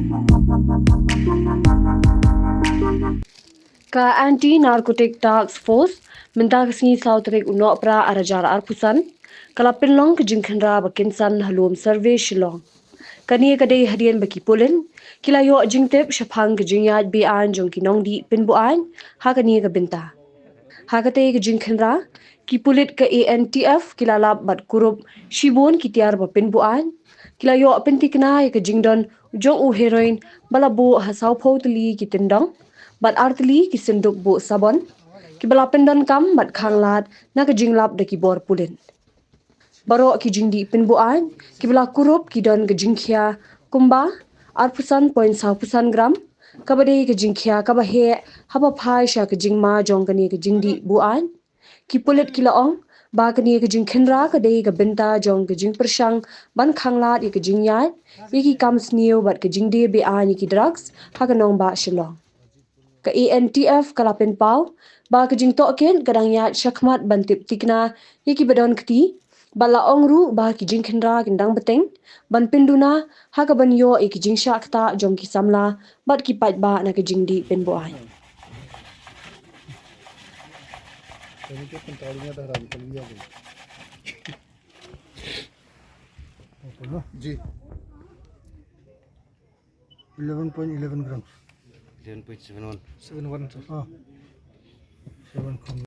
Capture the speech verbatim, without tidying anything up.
Ka Anti Narcotic Task Force mynta ka sngi saw tarik u Nohprah ar hajar arphew san ka la pynlong ka jingkhynra ba kynsan ha Lum Survey Shillong. Kane ka dei hadien ba ki pulit ki la ïoh jingtip shaphang ka jingïaid be-aiñ jong ki nongdih pynbuaid ha kane ka bynta. Ha katei ka jingkhynra, ki pulit ka A N T F ki la lap bad kurup shibun ki tiar ba pynbuaid. Ki la ïoh pynthikna ïa ka jingdon jong u heroin ba la buh ha sawphew tylli ki tyndong bad ar tylli ki synduk buh sabon, kiba la pyndonkam bad khanglad na ka jinglap da ki bor pulit. Baroh ki jingdih pynbuaid kiba la kurup ki don ka jingkhia kumba arphew san point saw phew san gram, kaba dei ka jingkhia kaba heh haba phai sha ka jingma jong kane ka jingdih buaid. Ki pulit ki la ong ba kane ka jingkhynra ka dei ka bynta jong ka jingpyrshang ban khanglad ïa ka jingïaid ïa ki kam sniew bad ka jingdie be-aiñ ïa ki drugs ha ka nongbah Shillong. Ka A N T F ka la pynpaw ba ka jingtohkit ka dang ïaid shakhmat ban tip thikna ïa kiba don kti, bad la ong ruh ba ki jingkhynra kin dang bteng ban pynduna ha kaban ïoh ïa ki jingshah ktah jong ki samla bad ki paidbah na ka jingdih pynbuaid. जी। Eleven point eleven grams. Eleven point seven one. Seven one, sir. Ah. Seven.